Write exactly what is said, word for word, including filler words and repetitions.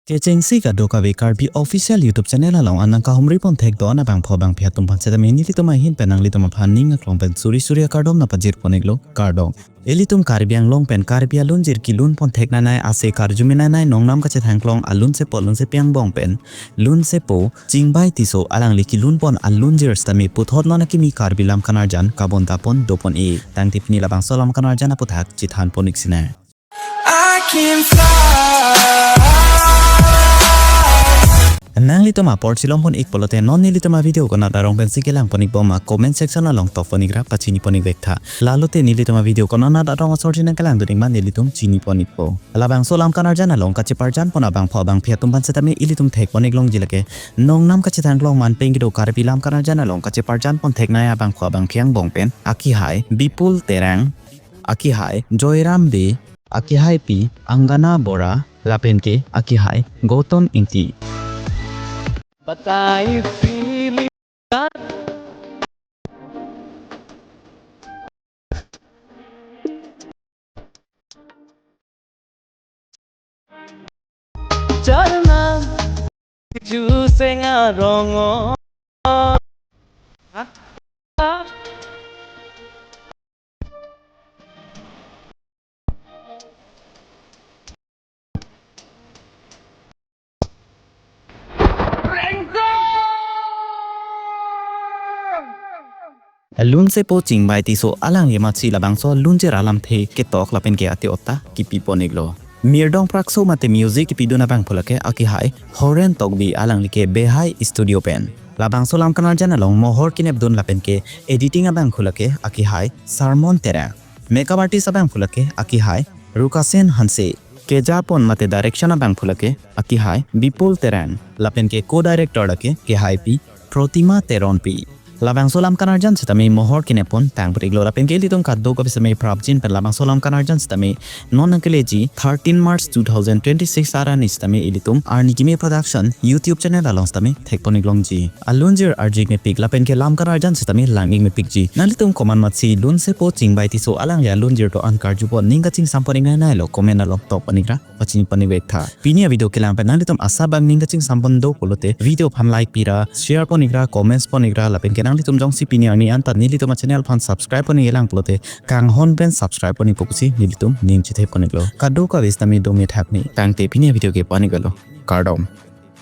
Kechengsi kadokave Karbi Official YouTube channel along an nangkahumri pon thekdun abangphu abangphi atum aphan setame nelitum ahin pen nanglitum aphan ning aklong pen suri suri akardom nangpajir pon-iklo, kardom. Ilitum Karbi Anglong pen Karbi alunjir kelun pon theknanai ase karjumenanai nongnam kachethangklong alunsepo alunsepi angbong pen lunsepo Chingbai Tisso alangli kelun pon alunjir setame puthot non akimi Karbi Lam Kanarjan kabonta pon do pon-ik. Tangte pini labangso lam kanarjan aputhak chethan pon-ik sinang. I can fly. Nanglitum apor chelong pon-ik pulote non nelitum avideo konat arong pensi kelang pon-ikbom ma comment section along tok pon-ikra pachini pon-ik vektha. Lalote nelitum avideo konat arong asor chinang kelang dun-ik ma nelitum chini pon-ikpo. Labangso lam kanarjan along kacheparjan pon abangphu abangphi atum aphan setame ilitum thek pon-iklongji lake nongnam kachethangklong manpeng kedo Karbi Lam Kanarjan along kacheparjan pon theknai abangphu abangphi angbong pen akehai Bipul Terang, akehai Joyram Bey, akehaipi Angana Bora, lapen ke akehai Gautam Ingti. But I feel it. Charna ju senga rongo. Lunsepo Chingbai Tisso alangli amatsi labangso lunjir alamthe ketok lapen ke ate-ot ta kepi pon-iklo. Mirdong prakso mate music kepidun abangphu lake akehai Horen Tokbi alangli ke Behai Studio pen. Labangso lam kanarjan along mohor kenepdun lapen ke editing abangphu lake akehai Sarmon Terang. Makeup artist abangphu lake akehai Rukasen Hanse. Kejapon mate direction abangphu lake akehai Bipul Terang. Lapen ke co-director lake kehaipi Protima Teronpi. Labangso lam kanarjan setame mohor kenepdun tangprik-iklo lapen ke ilitum kadokave setame prapjin pen labangso lam kanarjan setame non nangkeleji thirteen March two thousand twenty-six arni setame ilitum Arni Kimi Production YouTube channel along setame thek pon-iklongji. Alunjir arjik-mepik lapen ke lam kanarjan setame lang-ik-mepikji. Nanglitum komat amatsi lunsepo Chingbai Tisso alangli alunjir do-an karju pon ning kachingsam pon-iknanai lo comment along tok pon-ikra pachini pon-ik vektha. Pini avideo kelang pen nanglitum asap bang ning kachingsam pon do pulote video aphan like pira, share pon-ikra, comments pon-ikra lapen ke nanglitum jongsi pini arni anta nelitum achannel aphan subscribe pon-ik-elang pulote kanghon pen subscribe pon-ikpo pusi nelitum ning chethe pon-iklo. Kadokave setame dome thakni. Tangte pini avideo ke pon-iklo. Kardom.